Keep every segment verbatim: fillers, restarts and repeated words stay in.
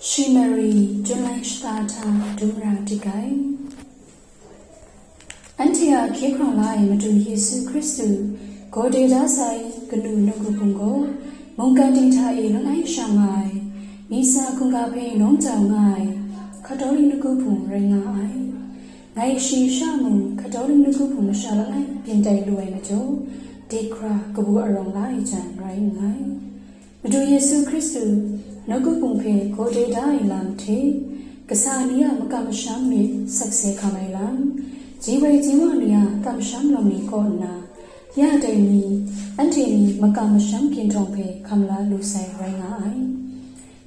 Shi mari, Jun lai shata hta dum ra dik ai. Anhte a hkye hkrang la ai Madu Yesu Hkristu, gaw de da sai kanu nawku hpung gaw, mungkan ting hta e langai sha nga ai, Misa hkungga hpe nawng jau nga ai, Hkatawlik nawku hpung rai nga ai. Ngai shi sha mung Hkatawlik nawku hpung masha langai byin tai lu ai majaw, dik hkra kabu arawng la ai jan rai nngai. Madu Yesu Hkristu nawku hpung hpe gaw de da ai lam hte, kasa ni a makam masham myit sakse hkam ai lam, ji wai ji wa ni a kamsham lawng ni kaw nna, ya dai ni, anhte ni makam masham ginhtawng hpe hkam la lu sai rai nga ai.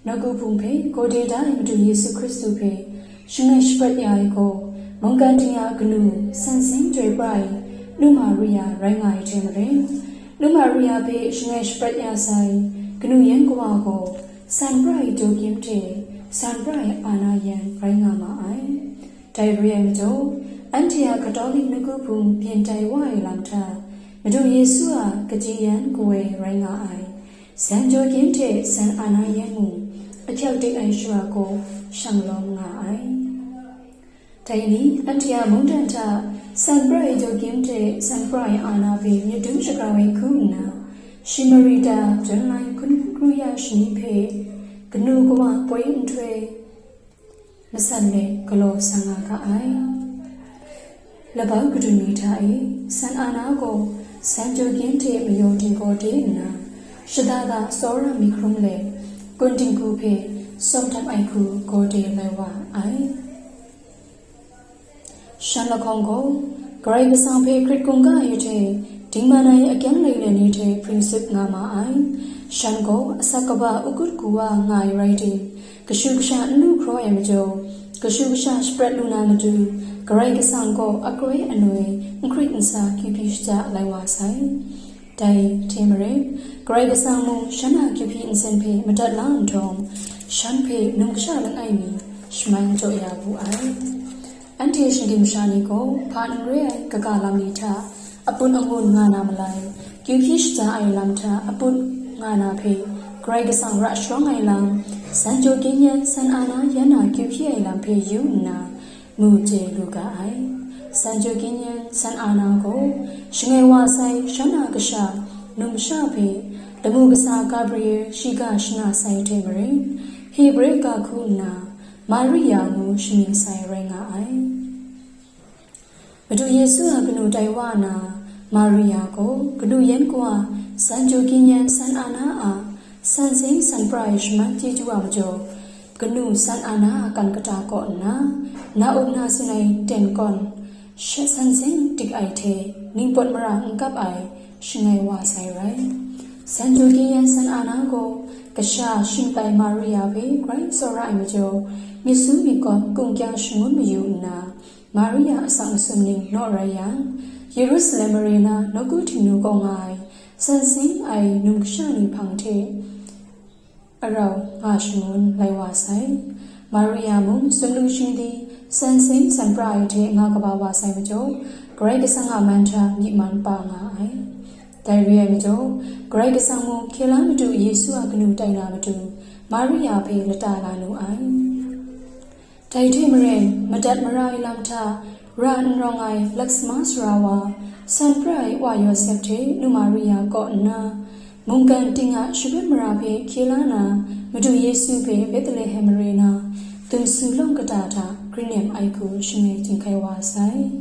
Nawku hpung hpe gaw de da ai Madu Yesu Hkristu hpe shangai shaprat ya ai gaw, mungkan ting a kanu san seng chyoi pra ai Nu Maria rai nga ai hte maren, Nu Maria hpe shangai shaprat ya sai kanu yan kawa gaw, san pra ai daw gyim hte san pra ai ana yan rai nga ma ai. Dai re ai majaw, anhte a Hkatawlik nawku hpung byin tai wa ai lam hta, Madu Yesu a kaji yan kawoi rai nga ai, san daw gyim hte san ana yan mung ahkyak dik ai shara gaw shang lawm nga ai. Dai ni, anhte a mungdan hta san pra ai daw gyim hte san pra ai ana hpe myit dum shagrau ai hku nna, shi mari ta Jun lai hkun hkru ya shani hpe kanu kawa poi nhtoi, masan let galaw sa nga ga ai. Labau kadun ni hta e, san ana gaw san daw gyim hte mayaw dinggaw de nna, shada da tsawra mi hkrum let, kun dinghku hpe sawm dap ai hku gaw de lai wa ai. Shan lahkawng gaw, Karai Kasang hpe hkrit kungga ai hte, dingman ai akyang lailen ni hte hpring sut nga ma ai. Shan gaw asak kaba ukut kuwa nga ai rai ting, kashu kasha n lu hkraw ai majaw, kashu kasha shaprat lu na matu, Karai Kasang gaw akroi anoi, n hkrit n sa, kyu hpyi shada lai wa sai. Dai hte maren, Karai Kasang mung shan a kyu hpyi nsen hpe madat la nhtawm, shan hpe num kasha langai mi shaman jaw ya wu ai. Anhte shinggyim masha ni gaw, hpa n re ai kaga lam ni hta aput angun nga na malai, kyu hpyi shada ai lam hta aput nga na hpe, Karai Kasang ra sharawng ai lam, san jaw gyim yan san ana yan a kyu hpyi ai lam hpe yu nna, mu chye lu ga ai. San jaw gyim yan san ana gaw, shangai wa sai shan a kasha, numsha hpe, lamu kasa Gabriel shiga shana sai hte maren, Hebre ga hku nna, Maria ngu shamying sai rai nga ai. Madu Yesu a kanu tai wa na, Maria gaw kanu yan kawa, san jaw gyim yan san ana a, san seng san pra ai shaman chyeju a majaw, kanu san ana a kan kata kaw nna, na-uk nasin ai ten kawn, sha san seng dik ai hte ningpawt mara n kap ai, shangai wa sai rai. San jaw gyim yan san ana gaw, kasha shingtai Maria hpe grai tsawra ai majaw, myit su myit kawm kungkyang shangun mayu nna, Maria asak masum ning naw rai yang, Yerusalem mare na nawku Htingnu kaw nga ai, san seng ai num kasha ni hpang hte arau nga shangun lai wa sai. Maria mung sumlu shingdi, san seng san pra ai hte nga kaba wa sai majaw, Karai Kasang a man hta myi man pa nga ai. Dai re ai majaw, Karai Kasang mung hkye la Madu Yesu a kanu tai na matu, Maria hpe lata la nu ai. Dai hte maren, madat mara ai lam hta ra n rawng ai laksama sara wa, san pra ai wa Yawsep hte nu Maria kaw nna, mungkan ting a shagrat mara hpe hkye la na, Madu Yesu hpe Betlehem mare na, dum su lawng kata hta grin nem ai hku shangai chyinghkai wa sai.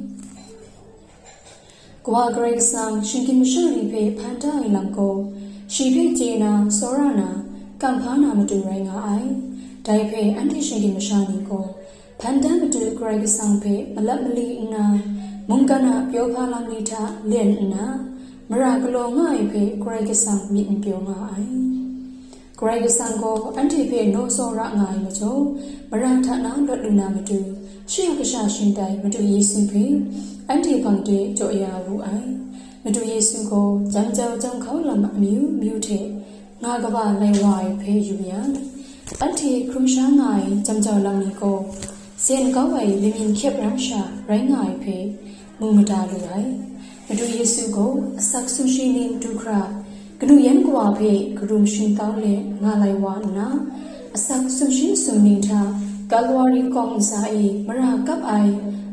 Kawa Karai Kasang shinggyim masha ni hpe hpan da ai lam gaw, shi hpe chye na, tsawra na, kam hpa na matu rai nga ai. Dai hpe anhte shinggyim masha ni gaw, hpan da matu Karai Kasang hpe malap mali nna, mungkan a pyaw hpa lam ni hta len nna, mara galaw nga ai hpe Karai Kasang myit n pyaw nga ai. Karai Kasang gaw anhte hpe naw tsawra nga ai majaw, mara hta na lawt lu na matu, shi a kasha shingtai Madu Yesu hpe anhte hpang de jaw ya wu ai. Madu Yesu gaw jam jau jam hkau lam amyu myu hte nga kaba lai wa ai hpe yu yang, anhte hkrum sha nga ai jam jau lam ni gaw, sen kau ai lamyin hkyep rang sha rai nga ai hpe mu mada lu ai. Madu Yesu gaw asak sumshi ning du hkra, kanu yan kawa hpe karum shingtau let nga lai wa nna, Asak sumshi sumni hta Kalwari kawng ntsa e mara kap ai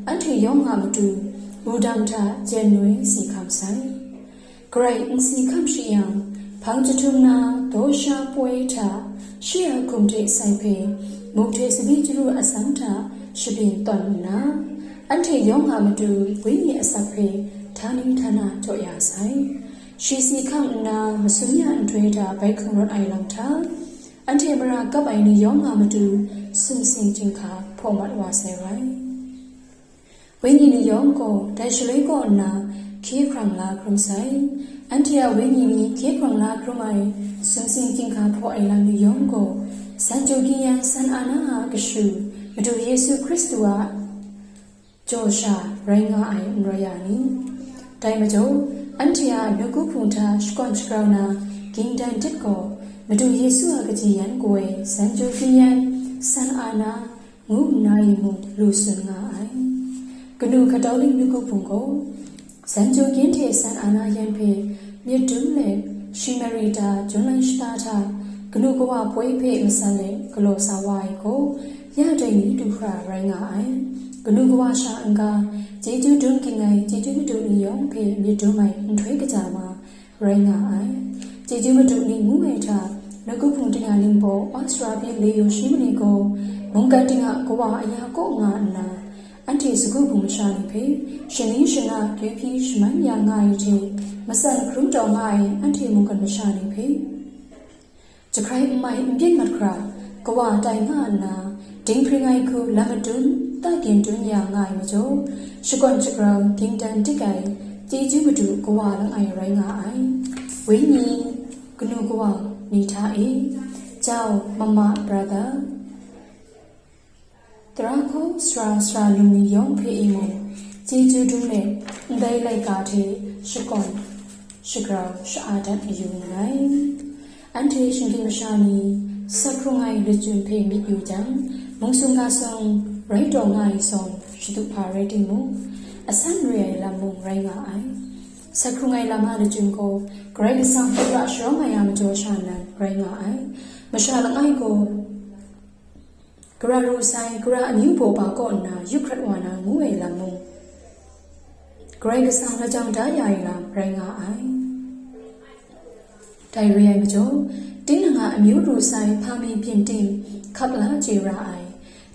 anhte yawng a matu wudang hta jen noi si hkam sai. Garai n si hkam shi yang, hpang jahtum na daw sha poi hta shi a hkum hte sai hpe, muk hte tsabyi chyaru atsam hta shabyin tawn nna, anhte yawng a matu Wenyi asak hpe htani htana jaw ya sai. Shi si hkam nna masum ya nhtoi hta bai hkrung rawt ai lam hta, anhte mara kap ai ni yawng a matu sumsing chyinghka hpaw mat wa sai rai. Wenyi ni yawng gaw dai shaloi kaw nna hkye hkrang la hkrum sai. Anhte a wenyi ni hkye hkrang la hkrum ai sumsing chyinghka hpaw ai lam ni yawng gaw, San Jaw Gin Yan San Ana a kashu, Madu Yesu Hkristu a jaw sha rai nga ai n rai ya ni? Dai majaw, anhte a nawku hpung hta shakawn shagrau na ging dan dit gaw, Madu Yesu a kaji yan kawai San Jaw Gin Yan San Ana ngu nna e mung lu tsun nga ai. Kanu Katolik nawku hpung gaw, San Jaw Gin hte San Ana yan hpe myit dum let, shi Mary ta Jun lai shata hta kanu kawa poi hpe matsan let galaw sa wa ai gaw, ya dai ni du hkra rai nga ai. Kanu kawa sha n-ga, chyeju dum ging ai chyeju madu ni yawng hpe myit dum ai nhtoi kaja ma rai nga ai. Chyeju madu ni ngu ai hta, nawku hpung ting a ningbaw wa sara byin le yaw shi ma ni gaw, mungkan ting a kawa aya kaw nga nna, anhte sagu hpung masha ni hpe shani shana kyu hpyi shaman ya nga ai hte, matsan hkrum taw nga ai anhte mungkan masha ni hpe jahkrai n mai n byin mat hkra, kawa tai nga nna, dinghpring ai hku lam madun, ta gin dun ya nga ai majaw, shakawn shagrau, ging dan dik ai, chyeju madu kawa langai rai nga ai. Wenyi, kanu kawa ni hta e, jau, mama, brother, tara hkaw sara sara num ni yawng hpe e mung, chyeju dum let, ndai laika hte shakawn shagrau sha-a dat mayu nngai. Anhte shinggyim masha ni, sak hkrung ai lachyum hpe myit yu jang, mungsung ga sung rai taw nga ai sawng shadu hpa rai timung, asan re ai lam mung rai nga ai. Sak hkrung ai lam a lachyum gaw, Karai Kasang hpe ra sharawng ai a majaw sha nan rai nga ai. Masha langai gaw, gara ru sai, gara amyu baw ba kaw nna yup hkrat wa na ngu ai lam mung, Karai Kasang lajang da ya ai lam rai nga ai. Dai re ai majaw, tinang a amyu ru sai hpa mi byin ting, hkap la chye ra ai,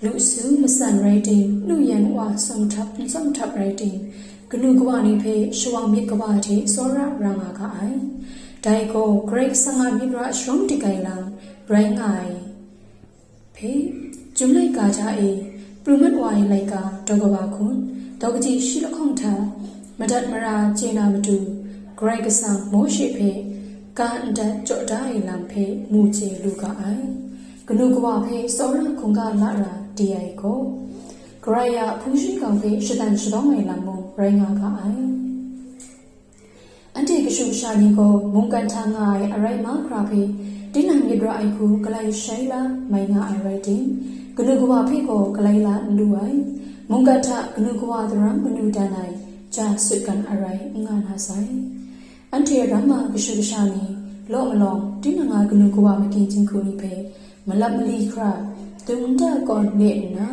lu su matsan rai ting, nu yan wa sawm htap n sawm htap rai ting, kanu kawa ni hpe shawang myit kawa hte tsawra ra nga ga ai. Dai gaw Karai Kasang a myit ra sharawng dik ai lam rai nga ai hpe, Chyum laika hta e pru mat wa ai laika daw kaba hkun, daw kaji shi lahkawng hta madat mara chye na matu, Karai Kasang Mawshe hpe ga ndat jaw da ai lam hpe mu chye lu ga ai. Kanu kawa hpe tsawra hkungga la ra di ai gaw, Karai a hpung shingkang hpe shadan shatawng ai lam mung rai nga ga ai. Anhte kashu kasha ni gaw mungkan hta nga ai arai mahkra hpe tinang myit ra ai hku galai shai la mai nga ai rai tim, kanu kawa hpe gaw galai la n lu ai. Mungkan hta kanu kawa daram manu dan ai ja sut gan arai n nga na sai. Anhte ramma kashu kasha ni, law malawng, tinang a kanu kawa magyin jinghku ni hpe malap mali hkra, dum nta kawn le nna,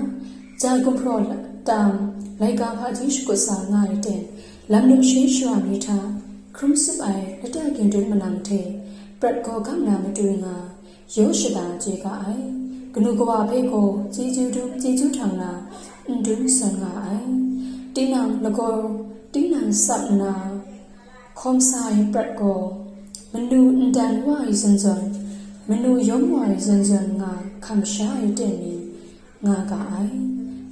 ja gumhpraw tam, laika hpaji shakut sa nga ai ten, lam num shi shara mi hta hkrum sup ai lata ging dun malang hte prat gaw gang na matu nga, yaw shada chye ga ai. Kanu kawa hpe gaw chyeju dum chyeju htang na n dum sawn nga ai. Tinang lagaw, tinang sap nna, hkawm sa ai prat gaw, manu n dan wa ai zawn zawn, manu yawm wa ai zawn zawn nga hkam sha ai ten ni nga ga ai.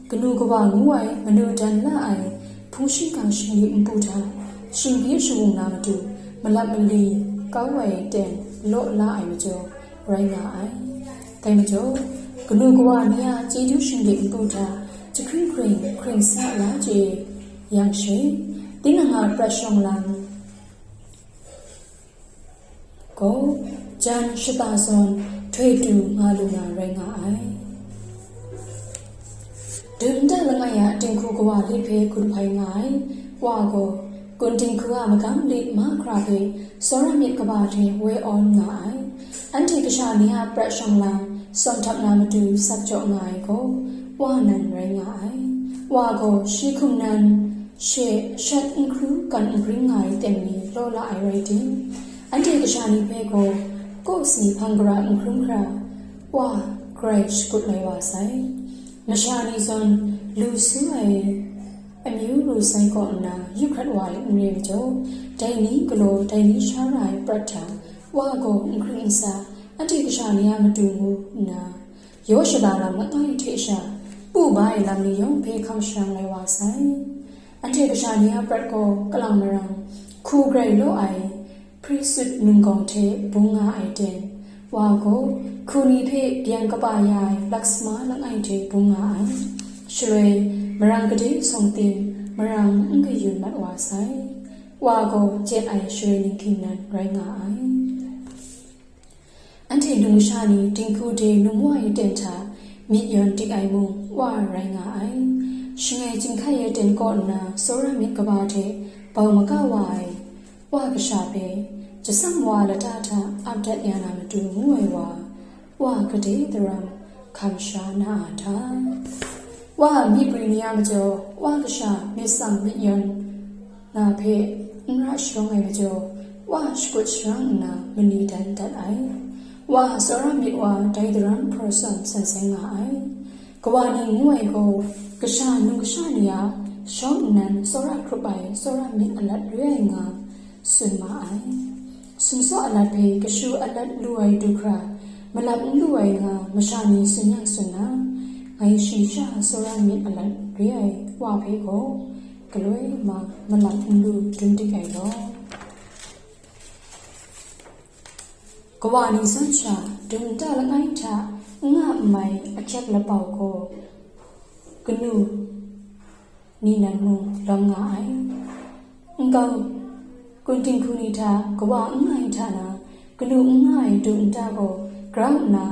Kanu kawa ngu ai manu dan la ai hpung shingkang shinglip npu hta, shingbi shawung na matu, malap mali kau ai ten law la ai majaw rai nga ai. Dai majaw, kanu kawa ni a chyeju shinglip npu hta jahkring hkring hkring sa la chye yang she, tinang a prat shawng lam gaw jan shata zawn htoi tu nga lu na rai nga ai. Dum nta langai a dinghku kawa lit hpe gun hpai nga ai wa gaw, Gun dinghku a magam lit mahkra hpe tsawra myit kaba hte woi awn nga ai. Anhte kasha ni a prat shawng lam tsawm htap na matu sak jaw nga ai gaw, wa nan rai nga ai. Wa gaw shi hkum nan she shat n hkru kan n bring nga ai aten ni law la ai rai tim, anhte kasha ni hpe gaw kaw si hpang gara n hkrum hkra, wa grai shakut lai wa sai. Masha ni zawn lu su ai amyu ru sai kaw nna yu hkrat wa ai n re majaw, dai ni galaw dai ni sha ra ai prat hta wa gaw n hkring n sa, anhte kasha ni a matu ngu nna, yaw shala lam langai hte sha pu ba ai lam ni yawng hpe hkam sharang lai wa sai. Anhte kasha ni a prat gaw kalang marang hku grai law ai hpri sut nunggawng hte bung nga ai ten, wa gaw hku ni hpe byeng kaba ya ai laksama langai hte bung nga ai. Shaloi marang gade sawng tim marang n kayun mat wa sai. Wa gaw chyen ai shaloi ninghking nan rai nga ai. Anhte numsha ni dinghku de lum wa ai ten hta myit yawn dik ai mung wa rai nga ai. Shangai chyinghkai ai ten kaw nna tsawra myit kaba hte bau maka wa ai wa kasha hpe, jasam wa lata hta ap dat ya na matu ngu ai wa, wa gade daram hkam sha na a hta? Wa a myi bri ni a majaw, wa kasha myit tsang myit yawn na hpe n ra sharawng ai majaw, wa shakut sharang nna mani dan dat ai. Wa a tsawra myit wa dai daram hpraw tsawm san sai nga ai. Kawa ni ngu ai gaw, kasha nung kasha ni a shawng nnan tsawra hkrup ai tsawra myit alat re ai nga tsun ma ai. Sumsaw alat hpe kashu alat lu ai du hkra, malap n lu ai nga masha ni tsun yang tsun na, ngai shi sha tsawra myit alat re ai wa hpe gaw, galoi ma malap n lu dum dik ai law. Kawa ni zawn sha, dum nta langai hta n nga n mai ahkyep lapau gaw, kanu ni nan mung lawm nga ai. Nkau gun dinghku ni hta kawa n nga ai hta na, kanu n nga ai dum nta gaw grau nna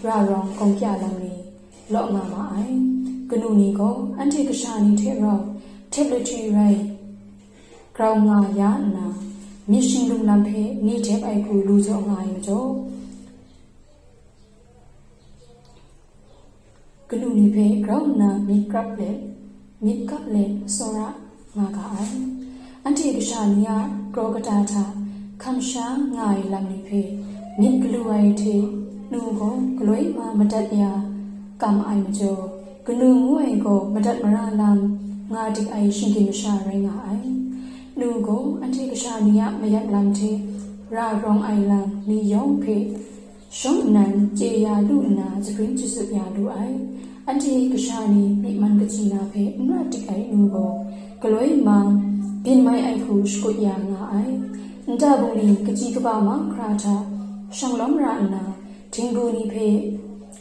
ra rawng gawng kya lam ni law nga ma ai. Kanu ni gaw anhte kasha ni hte rau htep lahtwi rai grau nga ya nna, myit shinglum lam hpe ni htep ai hku lu jaw nga ai majaw, kanu ni hpe grau nna myit krap let, myit kap let tsawra nga ga ai. Anhte kasha ni a kraw kata hta hkam sha nga ai lam ni hpe myit galu ai hte nu gaw galoi ma madat ya kam ai majaw, kanu ngu ai gaw madat mara lam nga dik ai shinggyim masha rai nga ai. Nu gaw anhte kasha ni a mayat lam hte ra rawng ai lam ni yawng hpe shawng nnan chye ya lu nna, jahpring jasup ya lu ai. Anhte kasha ni myi man kaji na hpe n ra dik ai nu gaw, galoi ma byin mai ai hku shakut ya nga ai. Nta bungli kaji kaba mahkra hta shanglawm ra nna, htingbu ni hpe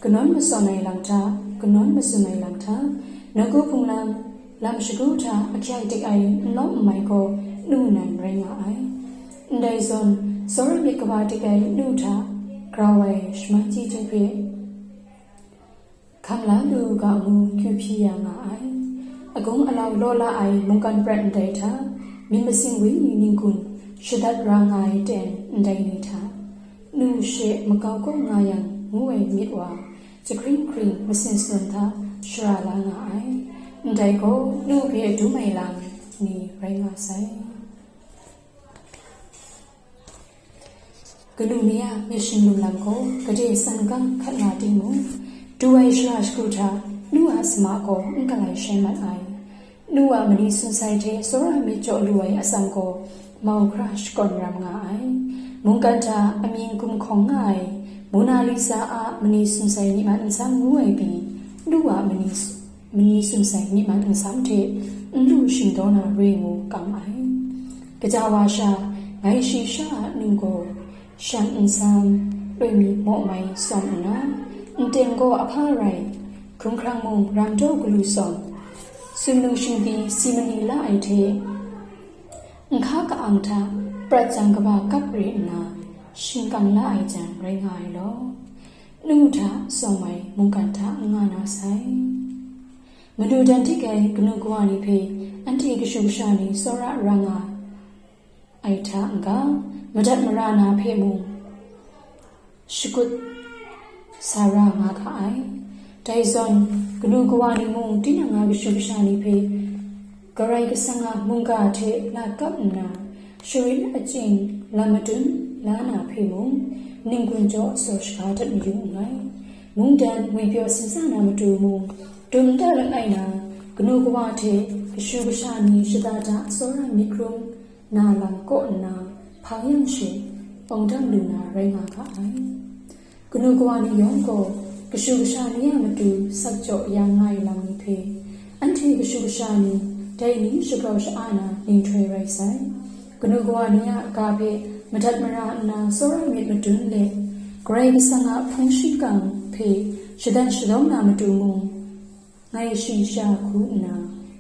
kanawn masawn ai lam hta, kanawn mazum ai lam hta, nawku hpung lam, lam shagu hta ahkyai dik ai n lawm n mai gaw nu nan rai nga ai. Ndai zawn, tsawra myit kaba dik ai nu hta grau ai shaman chyeju hpe hkam la lu u ga ngu hkyu hpyi ya nga ai. Agung alau law la ai mungkan prat ndai hta, myit masin wenyi ningkun shadat ra nga ai ten ndai ni hta, nu she makau kaw nga yang ngu ai myit wa, jahkring hkring masin sum hta shara la nga ai. Ndai gaw nu hpe dum ai lam ni rai nga sai. Kanu ni a myit shinglum lam gaw gade san gang hkat nga timung, du ai shara shagu hta nu a sama gaw n galai shai mat ai. Nu a mani sunsai hte tsawra myit jaw lu ai atsam gaw mau hkra shakawn ram nga ai. Mungkan hta amying gumhkawng nga ai Mona Lisa a mani sunsai myi man nsam ngu ai pyi, nu a mani su-, mani sunsai myi man nsam hte n lu shingdaw na re ngu kam ai. Kaja wa sha, ngai shi sha a nu gaw, shan nsam, loi mi maw mai tsawm nna, nteng gaw ahpa rai, hkrung hkrang mung ram daw galu tsawm, sumnung shingdi si mani la ai hte, nhka ka-ang hta prat jang kaba kap re nna, shingkang la ai jan rai nga ai law, nu hta tsawm ai mungkan hta n nga na sai. Madu dan dik ai kanu kawa ni hpe anhte kashu kasha ni tsawra ra nga ai hta n-ga, madat mara na hpe mung shakut sa ra nga ga ai. Dai zawn, kanu kawa ni mung tinang a kashu kasha ni hpe Karai Kasang a mungga hte lat kap nna, sharin achyin lam madun la na hpe mung, ninggun jaw tsaw shaga dat mayu nngai. Mungdan ngwipyaw sin sa na matu mung, dum da langai na, kanu kawa hte kashu kasha ni shada da tsawra myit hkrum na lam kaw nna, hpang yang she awng dang lu na rai nga ga ai. Kanu kawa ni yawng gaw, kashu kasha ni a matu sak jaw ya nga ai lam ni hpe, anhte kashu kasha ni dai ni shagrau sha-a na ninghtoi rai sai. Kanu kawa ni a ga hpe madat mara nna tsawra myit madun let, Karai Kasang a hpung shingkang hpe shadan shadawng na matu mung, ngai shing sha hku nna,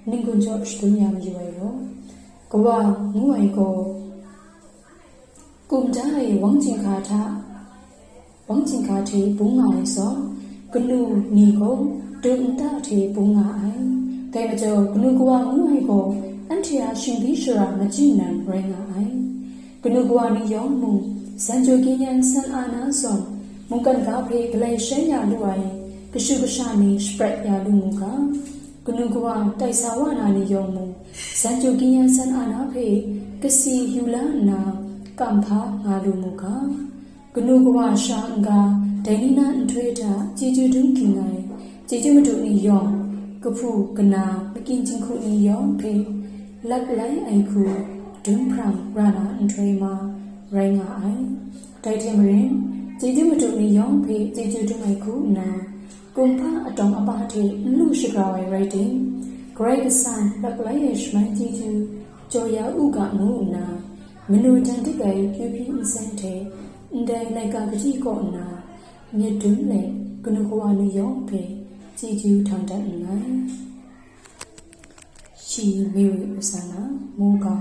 ninggun jaw shadum ya mayu ai law. Kawa ngu ai gaw, kum da ai wang chyinghka hta, wang chyinghka hte bung nga ai zawn, kanu ni gaw dum nta hte bung nga ai. Dai majaw, kanu kawa ngu ai gaw, anhte a shingbi shara majin nan rai nga ai. Kanu kawa ni yawng mung, san jaw gin yan san a na zawn, mungkan ga hpe galai shai ya lu ai kashu kasha ni shaprat ya lu mu ga. Kanu kawa tai sa wa na ni yawng mung, san jaw gin yan san a na hpe kasi yu la nna, kam hpa nga lu mu ga. Kanu kawa sha n-ga, dai ni na nhtoi hta chyeju dum ging ai chyeju madu ni yawng, kahpu kana makyin jinghku ni yawng hpe lat lai ai hku dum hprang ra na nhtoi ma rai nga ai. Dai hte maren, chyeju madu ni yawng hpe chyeju dum ai hku nna, kumhpa atawng apa hte n lu shagrau ai rai tim, Karai Kasang lat lai ai shaman chyeju jaw ya u ga ngu nna, manu dan dik ai kyu hpyi nsen hte ndai laika gadi kaw nna, myit dum let kanu kawa ni yawng hpe chyeju htang dat nngai. Shi Mary Hosanna, Mungga.